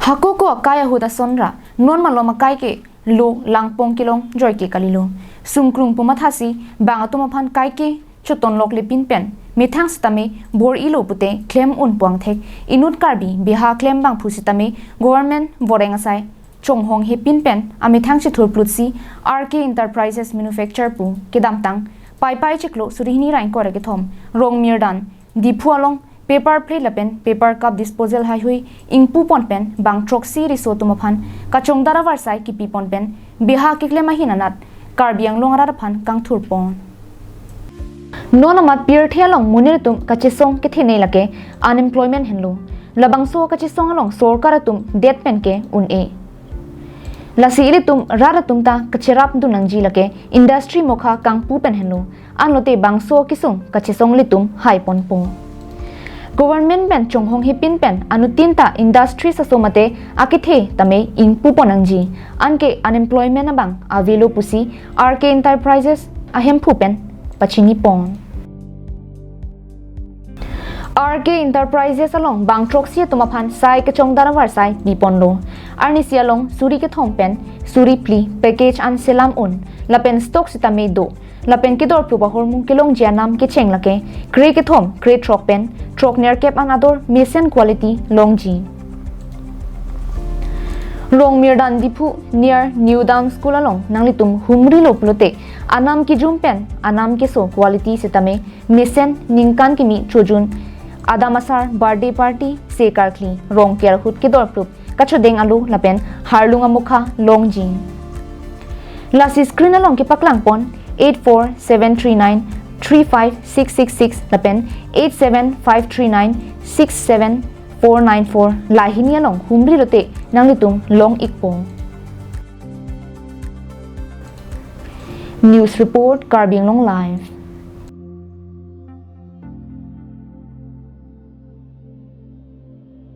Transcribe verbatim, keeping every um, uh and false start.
Hako ko akai ahut asonra, non malom akai ke lo langpong kelong joike kalilo. Sungkrung pu mathasi, bang atum aphan kaike chotonlokle pinpen, methang sitame bor-ilo pute klem un puangthek, inut Karbi beha klembang phu sitame government voreng asai chonghong he pinpen, amethang chithurplutsi R K Enterprises Manufacture pu kedamtang Paipai chiklo suri hini ra ingkoi ra kethom, Rongmirdan, Diphu along paper plate lapen paper cup disposal haihui ingpu pon pen bang throksi riso atum aphan kachongdar avarsai kipi pon pen beha keklem ahin anat Karbi Anglong arat aphan kangthur pon. Non amat pirthe along monit atum kachesong kethenei lake unemployment henlo. Labangso kachesong along sorkar atum det pen ke un-e. Lasi ilitum rat atum ta kacherap dun nangji lake industry mokha kangpu pen henlo. Anlote bangso kisung kachesong ilitum hai ponpo. Government pen chonghong he pinpen anuttin ta industry aso mate akethe tame ingpu pon nangji. Anke unemployment abang avelo pusi R K Enterprises ahemphu pen pachini pon. R K Enterprises along bang throksi atum aphan sai kachongdar avarsai pi ponlo. Arnisi along suri kethom pen suri phli package an selam un lapen stock sitame do. Lapen kedorplup ahormu kelongji anam kecheng lake kre kethom, kre throk pen throk nerkep an ador mesen quality longji. Rongmirdan Diphu near New Town School along nanglitum humrilo pulote anam kejum pen anam keso quality sitame mesen ningkan kimi chojun, adam asar, birthday party, se karkli, rong ke arhut kedorplup kachodeng alo lapen harlung amokha longji. Lasi screen along kepaklang pon eight four seven three nine three five six six six lapen eight seven five three nine six seven four nine four lahini along humrilote nanglitum long-ikpo. News report, Karbi Anglong Live.